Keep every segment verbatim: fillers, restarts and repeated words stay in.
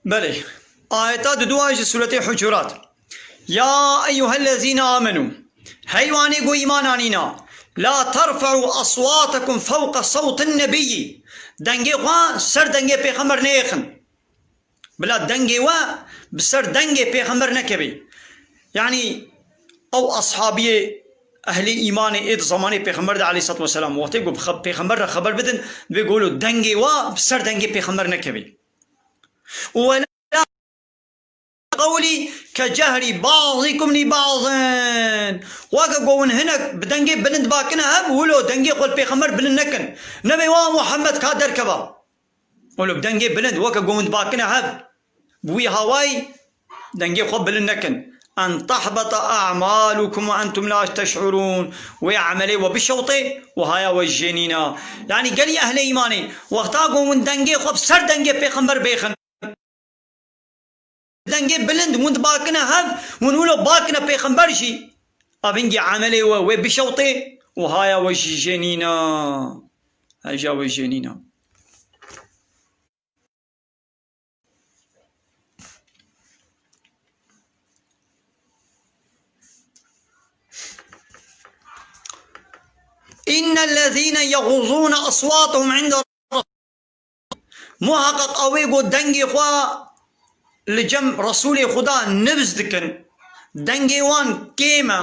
Belê. Ayeta duduwa ji Sûretê Hucurat. Ya eyyuhellezîne amenû. Hey wanê ku îman anîna. La terfe'û eswatakum fewqe sewtin nebiyyi. Dengê xwe ser dengê pêxember neyêxin. Bila dengê we bi ser dengê pêxember nekevê. Yanî ew ashabiyê ehlê îmanê ê di zamanê pêxember de aleyhissalatu vesselam wextê ku bi xe-, pêxember re xeber bidin, divê ku wilo dengê we bi ser dengê pêxember nekevê. Û wela qewlî ke cehrî ba'dikum li ba'din. Weke ku hûn hinek bi dengê bilind bakine hev, wilo dengê xwe li pêxember bilind nekin. Nebê wa Muhammed ka derkeva. Wilo bi dengê bilind, weke ku hûn dibakine hev, bi wî hawayî dengê xwe bilind nekin. En tahbata a'malukum ve entum la teş'urun. Wê emelê we bişewtê, wihaya we jê nîna. Yanî gelî ehlê îmanê, wexta ku hûn dengê xwe bi ser dengê pêxember bêxin, dengê bilind hûn dibakine hev, hûn wilo bakine pêxember jî, evîngî emelê we wê bişewtê, wihaya we jî jê nîna. Hêja we jê nîna. Înnellezîne yeğuzzûne eswâtehum inde. Muhaqqeq ew ê ku dengê xwe li cem Resûlê Xuda nibz dikin, dengê wan kêm e,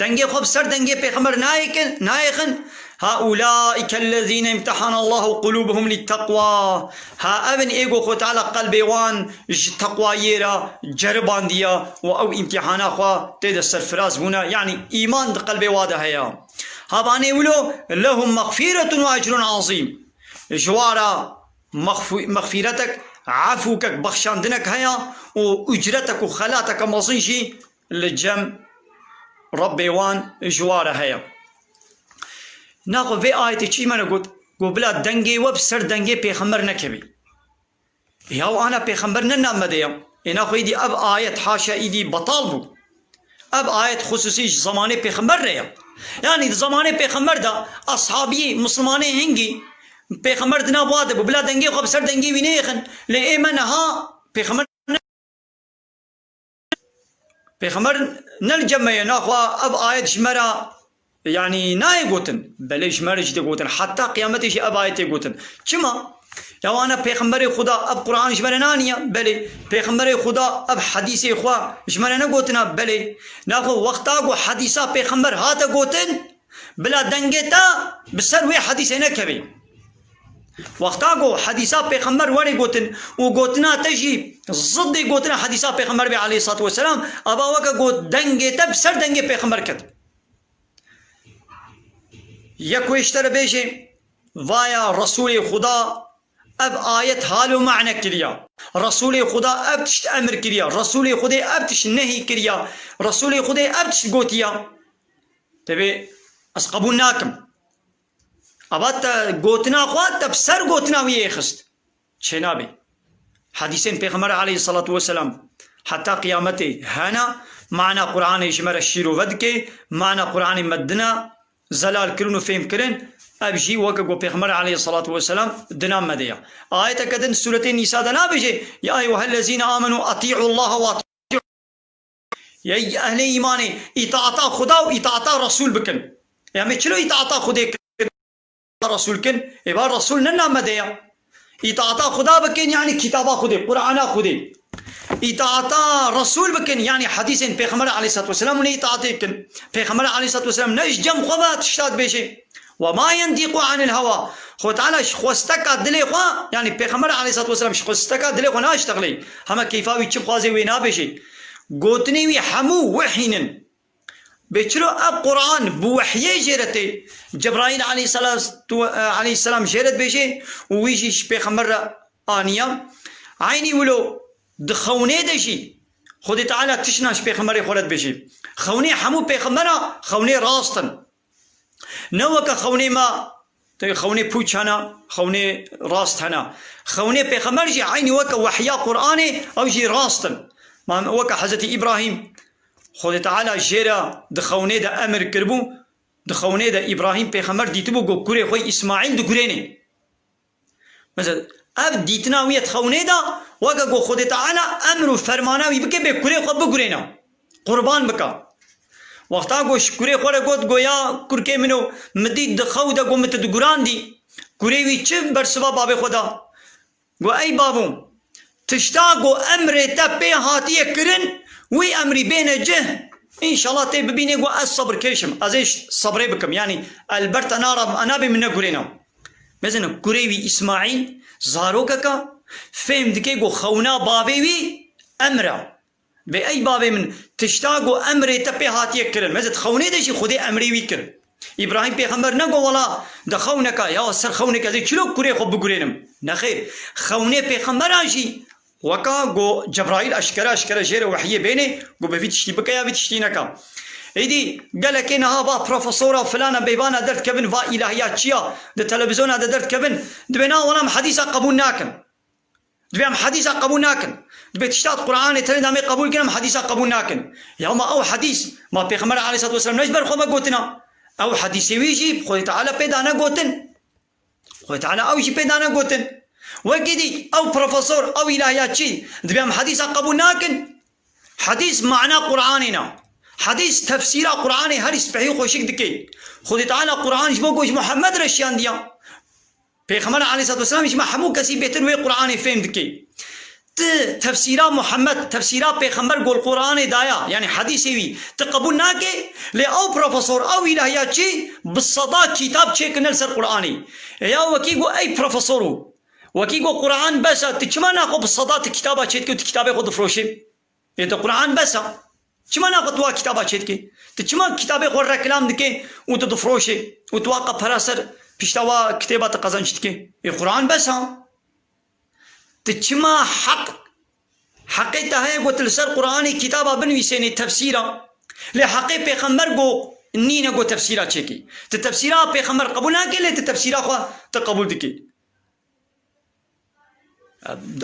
dengê xwe bi ser dengê pêxember nayêkin, nayêxin. Haulâike ellezîne imtehanallâhu qulûbehum litteqwâ. Ha ev in ê ku Xwe Teala qelbê wan ji teqwayê re ceribandiye û ew îmtîhana xwe tê de serfiraz bûne, yanî îman di qelbê wa de heye. Ha banê wilo, lehum mexfîretun ve ecrun azîm. Ji wa re mexfî-, mexfîretek, efûkek, bexşandinek heye û ucretek û xelateke mezin jî li cem Rebbê wan ji wa re heye. Naxwe vê ayetê çi ji me re got? Got, bila dengê we bi ser dengê pêxember nekevî. Ya ana pêxember ne namede ya. Ê naxwe îdî ev ayet haşa îdî betal bû. Ev ayet xusûsî ji zamanê pêxember re ya. Yanî di zamanê pêxember de ashabî, mislimanê hingî pêxember di nav wa de bû. Bila dengê xwe bi ser dengê wî neyêxin. Lê ê me niha pêxember ne, pêxember ne li cem me ye. Naxwe ev ayet ji me re, yanî nayê gotin. Belê ji me re jî tê gotin. Heta qiyametê jî ev ayet tê gotin. Çima? Ya wana pêxemberê Xuda ev Quran ji me re naniye? Belê. Pêxemberê Xuda ev hedîsê xwe ji me re negotina? Belê. Naxwe wexta ku hedîsa pêxember hate gotin, bila dengê te bi ser wê hedîsê nekevê. Wexta ku hedîsa pêxember were gotin û gotina te jî ziddê gotina hedîsa pêxember bê aleyhissalatu vesselam, ava weke got dengê te bi ser dengê pêxember ket. Yek wê ji te re bêje, vaya Resûlê Xuda ev ayet hal û mane kiriya. Resûlê Xuda ev tişt emir kiriya. Resûlê Xudê ev tişt nehî kiriya. Resûlê Xudê ev tişt gotiya. Tevê ez qebûl nakim. Ava te gotina xwe, te bi ser gotina wî yê xist. Çênabê. Hedîsên Pêxember aleyhissalatu vesselam heta qiyametê hene, mana Qur'anê ji me re şîrove dike, mana Qur'anê me dina zelal kirin û fêm kirin, ev jî weke ku Pêxember aleyhissalatu vesselam dina me de ya. Ayeteke din Sûretê Nîsa de nabêje, ya eyyuhellezîne amenu etî'ullaha ve Ey ehlê îmanê, îtaata Xuda û îtaata Resûl bikin. Ya me çilo îtaata Xudê kin, Resûl kin? Ê ba Resûl ne namede ya. Îtaata Xuda bikin, yanî kitaba Xudê, Qur'ana Xudê. Îtaata Resûl bikin, yanî hedîsên Pêxember aleyhissalatu vesselam û ne îtaatê kin. Pêxember aleyhissalatu vesselam ne ji cem xwe ve tişta dibêje. Ve ma yentîqu anil hewa. Xwe Teala ji xwesteka dilê xwe, yanî Pêxember aleyhissalatu vesselam ji xwesteka dilê xwe naştexilê. Hema keyfa wî çi bixwaze wê nabêje. Gotinê wî hemû wehî nin. Bê çilo ev Quran bi wehyê jê re tê. Cebraîl aleyhissalatu, aleyhisselam jê re dibêje û wî jî ji Pêxember re aniya. Eynî wilo di xewnê de jî Xwedê Teala tiştna ji Pêxemberê xwe re dibêje. Xewnê hemû pêxembera xewnê rast in. Ne weke xewnê me, tê xewnê pûç hene, xewnê rast hene. Xewnê pêxember jî eynî weke wehya Qur'anê, ew jî rast in. Ma weke Hezretî Îbrahîm, Xwedê Teala jê re di xewnê de emir kiribû, di xewnê de Îbrahîm pêxember dîtibû ku kurê xwe Îsmaîl digurênê. Mesela, Ev dîtina wî ye di xewnê de, weke ku Xwedê Teala emr û fermana wî bike bê kurê xwe bigurêne. Qurban bike. Wexta ku ji kurê xwe re got, go ya kurkê min o, min dît di xew de ku min tu digurandî. Kurê wî çi bersiva babê xwe da? Go, ey babo, tişta ku emrê te pê hatiye kirin, wî emrî bêne cih, înşallah tê bibînê ku ez sebirkêş im, ez ê ji sebrê bikim. Yanî, elbert te nara-, nabê min negurêne. Mezin kurê wî Îsmaîl, zarokeka, fêm dike ku xewna bavê wî emr e. Bê ey bavê min, tişta ku emrê te pê hatiye kirin. Mezin xewnê de jî Xwedê emrê wî kir. Îbrahîm pêxember ne got, wela di xewneka, ya ser xewneka ez ê çilo kurê xwe bigurênim. Nexêr, xewnê pêxembera jî weka got Cebraîl eşkere eşkere jê re wehiyê bênê, got bi vî tiştî bike ya vî tiştî neka. Êdî gelekê niha va profesora filana bêvana derdikevin, va îlahiyatçiya di televîzyona de derdikevin, dibê na, wela em hedîsa qebûl nakin. Dibê em hedîsa qebûl nakin. Dibê tişta di Qur'anê tenê de em ê qebûl kin, em hedîsa qebûl nakin. Ya ma ew hedîs, ma Pêxember aleyhissalatu vesselam ne ji ber xwe ve gotina? Ew hedîsê wî jî Xwedê Teala pê dane gotin. Xwedê Teala ew jî pê dane gotin. Wekî dî ew profesor, ew îlahiyatçî, dibê em hedîsa qebûl nakin. Hedîs mana Qur'anê ne. Hedîs tefsîra Qur'anê herî spehî xweşik dike. Xwedê Teala Qur'an ji bo ku ji Muhammed re şiyandiya. Pêxember aleyhissalatu vesselam ji me hemû kesî bêtir wê Qur'anê fêm dike. Ti tefsîra Muhammed, tefsîra Pêxember gol Qur'anê daya, yanî hedîsê wî, ti qebûl nake, lê ew profesor, ew îlahiyatçî bi seda kîtab çêkirine li ser Qur'anê. E ya wekî got, ey profesor û, wekî got Qur'an bes e, ti çima naxwe bi seda ti kitaba çêdike û ti kitabê xwe difroşê? Ê, tu Qur'an bes a. Çima naxwe tu wa kitaba çêdikê? Tu çima kitabê xwe reklam dikê û tu difroşê û tu wa qe pera ser pişta wa kitêba tu qezenc dikê? Ê, Qur'an bes a. Tu çima heq, heqê te heye ku tu li ser Qur'anê kitaba binivîsênê tefsîra, lê heqê pêxember ku nîne ku tefsîra çêkê? Tu tefsîra pêxember qebûl nakê, lê tu tefsîra xwe tu qebûl dikê.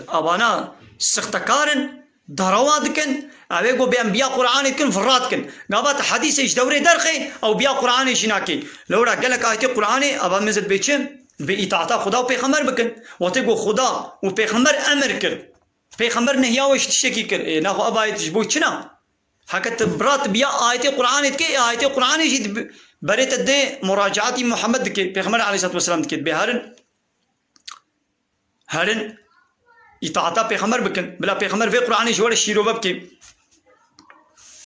Avana sixtekar in, derewa dikin, ew ê ku bê em biya Qur'anê dikin, virra dikin. Gava te hedîsê ji dewrê derxê, ew biya Qur'anê jî nakê. Lewra gelek ayetê Qur'anê, ava mezin dibê çi? Dibê îtaeta Xuda û Pêxember bikin. Wextê ku Xuda û Pêxember emir kir, Pêxember nehiya we ji tiştekî kir. Ê, naxwe ev ayet ji bo çi ne? Heke tu bira tu biya ayetê Qur'anê dikê, ê, ayetê Qur'anê jî dibi-, berê te dê muracaatî Muhammed dikê, Pêxember aleyhissalatu vesselam dikê. Dibê herin, herin îtaeta Pêxember bikin. Bila Pêxember vê Qur'anê ji we re şîrove bikê.